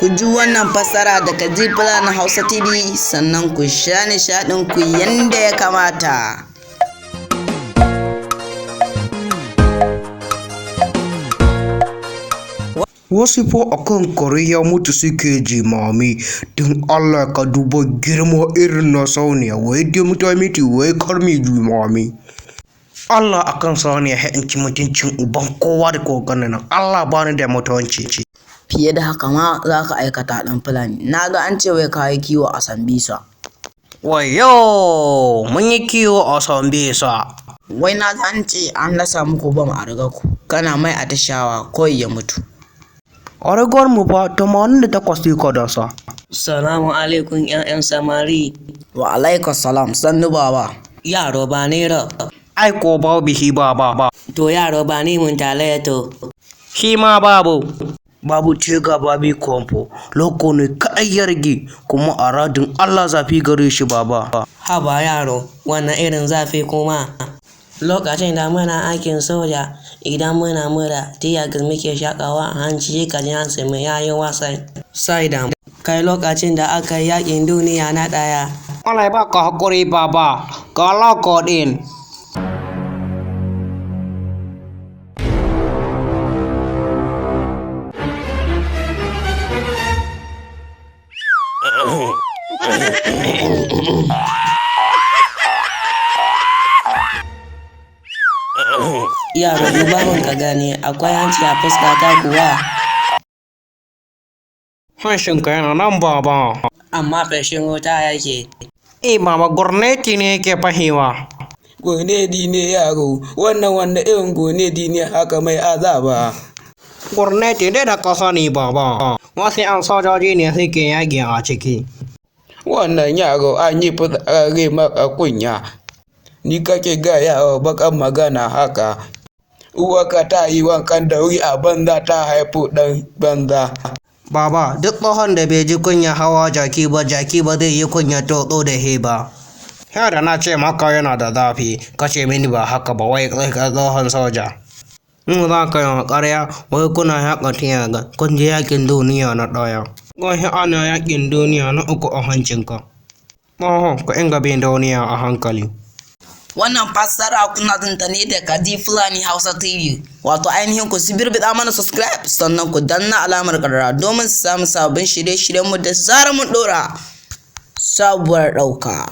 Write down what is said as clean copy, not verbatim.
Ku ji wannan fassara daga G-Plan Hausa TV, sannan ku sha nishaɗinku yanda ya kamata. Wasu fa a kan kare ya mutu suke jimami, don Allah ka duba girma irin na saniya, wai dai ta mutu wai kar mu jimami. Allah a kan saniya sai in ci mutuncin uban kowa da kowa nan, Allah ba ni da mutunci. Fiye da haka ma za ka aikata, ɗan Fulani. Na ga an ce wai ka yi kiwo a Sambisa. Wayyo, mun yi kiwo a Sambisa. Wai na ji an ce an dasa muku bam a rigarku, kana mai atishawa kawai ya mutu. A rigar mu fa 88 suka dasa. Salamu alaikum, ‘ya'yan samari. Wa alaikas salam, sannu baba. Yaro, ba ni rob. Ai ko babu shi baba. To yaro, ba ni mun to. Shi ma babu. Babu tega babu kwamfo, loko ne kaɗai ya rage, kuma a radin Allah zafi gare shi baba. Haba yaro, wannan irin zafi kuma. Lokacin da muna aikin soja, idan muna mura, tear gas muke shaƙawa a hanci, ka ji hancinmu ya yi wasai. Sai da kai lokacin da aka yi yaƙin duniya na ɗaya. Allah ya baka haƙuri baba, ga loko ɗin. Yaro, duba mun ka gani, akwai hanci a fuskata kuwa? Hanshinka yana nan baba. Amma feshin wuta yake. Eh baba, gurneti ne yake fashewa. Gurneti ne yaro, wannan wanne irin gurneti ne haka mai azaba? Gurneti dai da ka sani baba. Wasu 'yan sojoji ne suke yaƙi a ciki. Wannan yaro an yi fitsararre mara kunya. Ni kake gaya wa baƙar magana haka? Uwarka ta yi wankan dauri a banza ta haifo ɗan banza. Baba, duk tsohon da bai ji kunya hawa jaki ba, jaki ba zai yi kunya tutsu da shi ba. Yadda na ce maka yana da zafi, ka ce mini ba haka ba, wai kai ka tsohon soja. In za ka yi ƙarya, wai kuna yaƙa tear gas, kun je yaƙin duniya na ɗaya. Gashi ana yaƙin duniya na uku a hancinka. Tsoho, ka inga bin duniya a hankali. Wannan fassara kuna jin ta ne daga G-Fulani Hausa TV. Wato ainihin ku birbida mana subscribe, sannan ku danna alamar ƙararrawa domin su samu sabbin shirye-shiryenmu da zarar mun ɗora sabuwar ɗauka.